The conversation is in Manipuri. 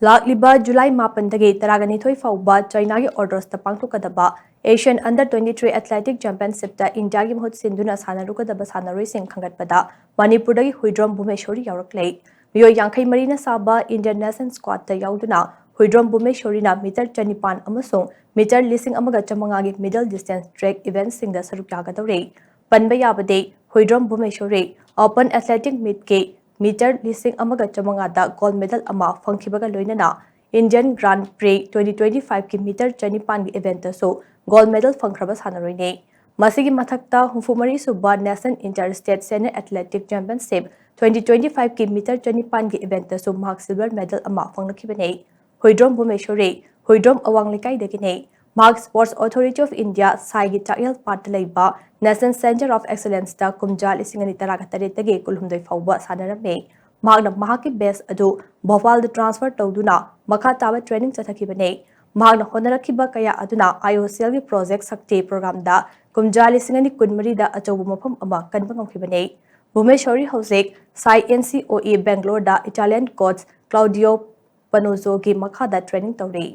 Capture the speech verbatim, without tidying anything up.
ꯂꯥꯛꯂꯤꯕ ꯖꯨꯂꯥꯏ ꯃꯥꯄꯟꯗꯒꯤ ꯇꯔꯥꯒ ꯅꯤꯊꯣꯏ ꯐꯥꯎꯕ ꯆꯥꯏꯅꯥꯒꯤ ꯑꯣꯔꯗꯣꯁꯇ ꯄꯥꯡꯊꯣꯛꯀꯗꯕ Asian Under twenty three Athletics Championshipꯇ ꯏꯟꯗꯤꯌꯥꯒꯤ ꯃꯍꯨꯠ ꯁꯤꯟꯗꯨꯅ ꯁꯥꯟꯅꯔꯨꯒꯗꯕ ꯁꯥꯟꯅꯔꯣꯏꯁꯤꯡ ꯈꯟꯒꯠꯄꯗ ꯃꯅꯤꯄꯨꯔꯗꯒꯤ ꯍꯨꯏꯗ꯭ꯔꯣꯝ ꯚꯨꯃꯦꯁꯣꯔꯤ ꯌꯥꯎꯔꯛꯂꯦ꯫ ꯃꯤꯑꯣꯏ ꯌꯥꯡꯈꯩ ꯃꯔꯤꯅ ꯁꯥꯕ Indian National Squadꯇ ꯌꯥꯎꯗꯨꯅ ꯍꯨꯏꯗ꯭ꯔꯣꯝ ꯚꯨꯃꯦꯁꯣꯔꯤꯅ ꯃꯤꯇꯔ ꯆꯅꯤꯄꯥꯟ ꯑꯃꯁꯨꯡ ꯃꯤꯇꯔ ꯂꯤꯁꯤꯡ ꯑꯃꯒ ꯆꯥꯃꯉꯥꯒꯤ middle distance track eventꯁꯤꯡꯗ ꯁꯔꯨꯛ ꯌꯥꯒꯗꯧꯔꯤ꯫ ꯄꯟꯕ ꯌꯥꯕꯗꯤ, ꯍꯨꯏꯗ꯭ꯔꯣꯝ ꯚꯨꯃꯦꯁꯣꯔꯤ Open Athletic Meetꯀꯤ ꯃꯤꯇꯔ ꯂꯤꯁꯤꯡ ꯑꯃꯒ ꯆꯥꯃꯉꯥꯗ gold medal ꯑꯃ ꯐꯪꯈꯤꯕꯒ ꯂꯣꯏꯅꯅ Indian Grand Prix twenty twenty fiveꯀꯤ ꯃꯤꯇꯔ ꯆꯅꯤꯄꯥꯟꯒꯤ eventꯇꯁꯨ gold medal ꯐꯪꯈ꯭ꯔꯕ ꯁꯥꯟꯅꯔꯣꯏꯅꯤ꯫ ꯃꯁꯤꯒꯤ ꯃꯊꯛꯇ ꯍꯨꯝꯐꯨ ꯃꯔꯤ ꯁꯨꯕ National Inter State Senior Athletic Championship twenty twenty fiveꯀꯤ ꯃꯤꯇꯔ ꯆꯅꯤꯄꯥꯟꯒꯤ eventꯇꯁꯨ ꯃꯍꯥꯛ silver medal ꯑꯃ ꯐꯪꯂꯛꯈꯤꯕꯅꯤ꯫ ꯍꯨꯏꯗ꯭ꯔꯣꯝ ꯚꯨꯃꯦꯁꯣꯔꯤ, ꯍꯨꯏꯗ꯭ꯔꯣꯝ ꯑꯋꯥꯡ ꯂꯩꯀꯥꯏꯗꯒꯤꯅꯤ꯫ ꯃꯍꯥꯛ Sports Authority of India, ꯁꯥꯏꯒꯤ ꯆꯥꯛꯍꯦꯜ ꯄꯥꯠꯇ ꯂꯩꯕ National Center of Excellenceꯇ ꯀꯨꯝꯖꯥ ꯂꯤꯁꯤꯡ ꯑꯅꯤ ꯇꯔꯥꯒ ꯇꯔꯦꯠꯇꯒꯤ ꯀꯨꯟꯍꯨꯝꯗꯣꯏ ꯐꯥꯎꯕ ꯁꯥꯟꯅꯔꯝꯃꯤ꯫ ꯃꯍꯥꯛꯅ ꯃꯍꯥꯛꯀꯤ base ꯑꯗꯨ ꯚꯣꯄꯥꯜꯗ transfer ꯇꯧꯗꯨꯅ ꯃꯈꯥ ꯇꯥꯕ training ꯆꯠꯊꯈꯤꯕꯅꯤ꯫ ꯃꯍꯥꯛꯅ ꯍꯣꯠꯅꯔꯛꯈꯤꯕ ꯀꯌꯥ ꯑꯗꯨꯅ IOCLꯒꯤ Project Shakti programmeꯗ ꯀꯨꯝꯖꯥ ꯂꯤꯁꯤꯡ ꯑꯅꯤ ꯀꯨꯟꯃꯔꯤꯗ ꯑꯆꯧꯕ ꯃꯐꯝ ꯑꯃ ꯀꯟꯕ ꯉꯝꯈꯤꯕꯅꯤ꯫ ꯚꯨꯃꯦꯁꯣꯔꯤ ꯍꯧꯖꯤꯛ ꯁꯥꯏ NCOE Bangaloreꯗ Italian coach Claudio Panuzzoꯒꯤ ꯃꯈꯥꯗ training ꯇꯧꯔꯤ꯫